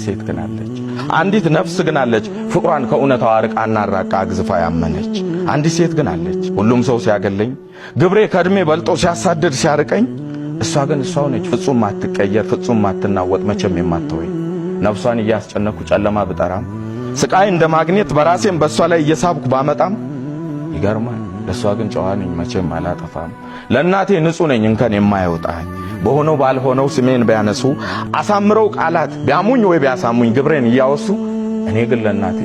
አንዲት ሴት ግን አለች፣ አንዲት ነፍስ ግን አለች፣ ፍቅሯን ከእውነታዋ አርቃና አራቃ አግዝፋ ያመነች አንዲት ሴት ግን አለች። ሁሉም ሰው ሲያገለኝ፣ ግብሬ ከእድሜ በልጦ ሲያሳድድ ሲያርቀኝ፣ እሷ ግን እሷው ነች፣ ፍጹም ማትቀየር፣ ፍጹም ማትናወጥ፣ መቼም የማትወኝ። ነፍሷን እያስጨነኩ ጨለማ ብጠራም፣ ስቃይ እንደ ማግኔት በራሴም በእሷ ላይ እየሳብኩ ባመጣም፣ ይገርማል፣ ለእሷ ግን ጨዋ ነኝ፣ መቼም አላጠፋም። ለእናቴ ንጹህ ነኝ፣ እንከን የማይወጣኝ። በሆነው ባልሆነው ስሜን ቢያነሱ፣ አሳምረው ቃላት ቢያሙኝ ወይ ቢያሳሙኝ፣ ግብሬን እያወሱ፣ እኔ ግን ለእናቴ፣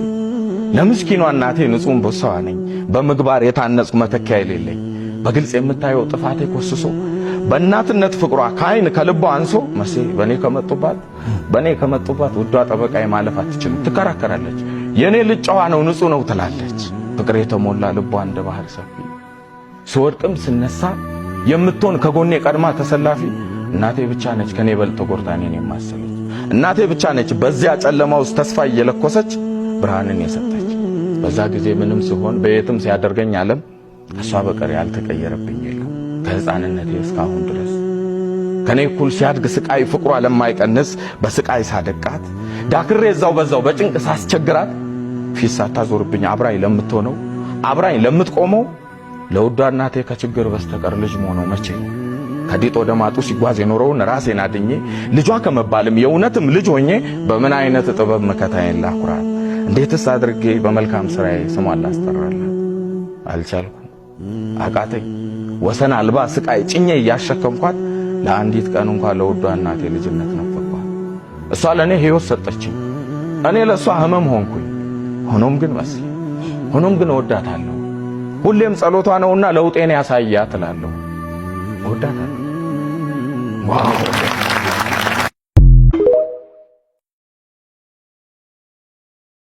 ለምስኪኗ እናቴ ንጹህ እንቦሳዋ ነኝ፣ በምግባር የታነጽኩ፣ መተኪያ የሌለኝ። በግልጽ የምታየው ጥፋቴ ኮስሶ፣ በእናትነት ፍቅሯ ከአይን ከልቧ አንሶ፣ መሴ በኔ ከመጡባት ውዷ ጠበቃዬ ማለፍ አትችልም፣ ትከራከራለች። የኔ ልጅ ጨዋ ነው፣ ንጹህ ነው ትላለች። ፍቅር የተሞላ ልቧ እንደ ባህር ሰፊ፣ ስወድቅም ስነሳ የምትሆን ከጎኔ ቀድማ ተሰላፊ፣ እናቴ ብቻ ነች ከኔ በልጥ ተጎድታ እኔን የማሰለች። እናቴ ብቻ ነች በዚያ ጨለማ ውስጥ ተስፋ እየለኮሰች ብርሃንን የሰጠች። በዛ ጊዜ ምንም ሲሆን፣ በየትም ሲያደርገኝ ዓለም፣ ከሷ በቀር ያልተቀየረብኝ የለም። ከሕፃንነቴ እስካሁን ድረስ ከኔ እኩል ሲያድግ ስቃይ ፍቅሯ ለማይቀንስ፣ በስቃይ ሳደቃት ዳክሬ እዛው በዛው በጭንቅ ሳስቸግራት፣ ፊት ሳታዞርብኝ አብራኝ ለምትሆነው፣ አብራኝ ለምትቆመው ለውዷ እናቴ ከችግር በስተቀር ልጅ መሆነው መቼ ነው? ከዲጥ ወደ ማጡ ሲጓዝ የኖረውን ራሴን አድኜ፣ ልጇ ከመባልም የእውነትም ልጅ ሆኜ፣ በምን አይነት ጥበብ መከታዬን ላኩራት? እንዴትስ አድርጌ በመልካም ስራዬ ስሟን ላስጠራላት? አልቻልኩም፣ አቃተኝ። ወሰን አልባ ስቃይ ጭኜ እያሸከምኳት ለአንዲት ቀን እንኳን ለውዷ እናቴ ልጅነት ነፈኳት። እሷ ለእኔ ሕይወት ሰጠችኝ፣ እኔ ለእሷ ህመም ሆንኩኝ። ሆኖም ግን መሲ፣ ሆኖም ግን እወዳታለሁ። ሁሌም ጸሎቷ ነውና ለውጤን ያሳያት እላለሁ። እወዳታለሁ። Wow!